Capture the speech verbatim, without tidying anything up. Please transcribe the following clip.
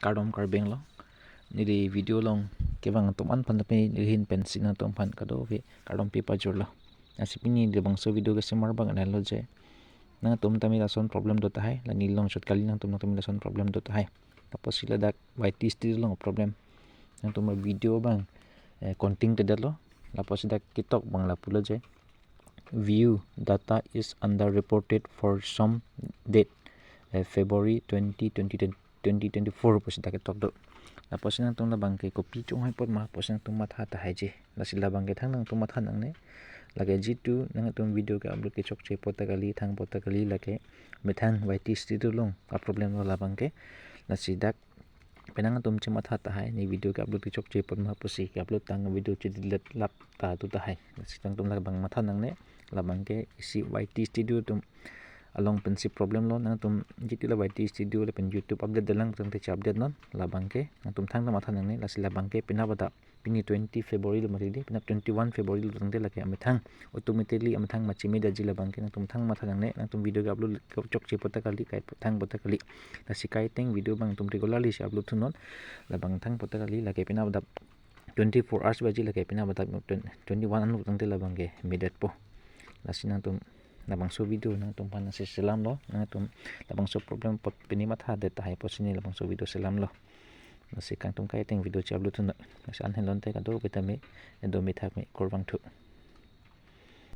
Kardom Karbi Anglong. Neli video along kevang atum an aphan tame neli ahin pensi nangtum aphan kadokave kardom pajirlo. Lasi pini labangso video kesemar abang lahelo je, nangtum tame lason problem do tahai, la neli along chot kali, nangtum nangtum lason problem do tahai. Lapusi ladak Y T Studio along problem. Nangtum video abang eh, contingted lo. Lapusi dak ketok abang lapulo je, "View data is underreported for some date, eh, February twenty, twenty, twenty twenty-four" pusi dak ketok do. Lapusi nangtum labang ke kopi chonghoi apot ma pusi nangtum matha tahai je. Lasi labang ke thang nangtum matha nangne. Lake jitu nangtum video ke-upload kechokche apot ta kali, thang apot ta kali, lake methang Y T Studio along a-problem lo labang ke. Lasi dak penang atum chematha tahai, ne video ke-upload kechokche apot ma pusi ke-upload tang, video che-delete lap ta do tahai. Lasi nangtum labang matha nangne. Labang ke isi Y T Studio atum along pensi problem lo. Nangtum jitu la Y T Studio lapen YouTube update detlang tangte che-update non. Labang ke nangtum thang ta matha nangne. Lasi labang ke penap adap pini twenty February lo mati di, penap twenty-one February lo tangte lake amethang automatically amethang ma chemedetji. Labang ke nangtum thang matha nangne, nangtum video ke-upload kechokche apot ta kali, kai thang apot ta kali. Lasi kaiteng video abang nangtum regularly si upload thunon. Labang thang apot ta kali, lake penap adap twenty-four hours baji, lake penap adap twenty-one anuk tangte labang ke medetpo. Lasi nangtum labangso video nangtum aphan si selamlo, nangtum labangso problem apot pini mathadet tahai pusi ne labangso video selamlo. Lasi kangtum kaiteng video che-upload thunon. Lasi an henlo tangte kadokave tame, edo mithak me, kurvangthu.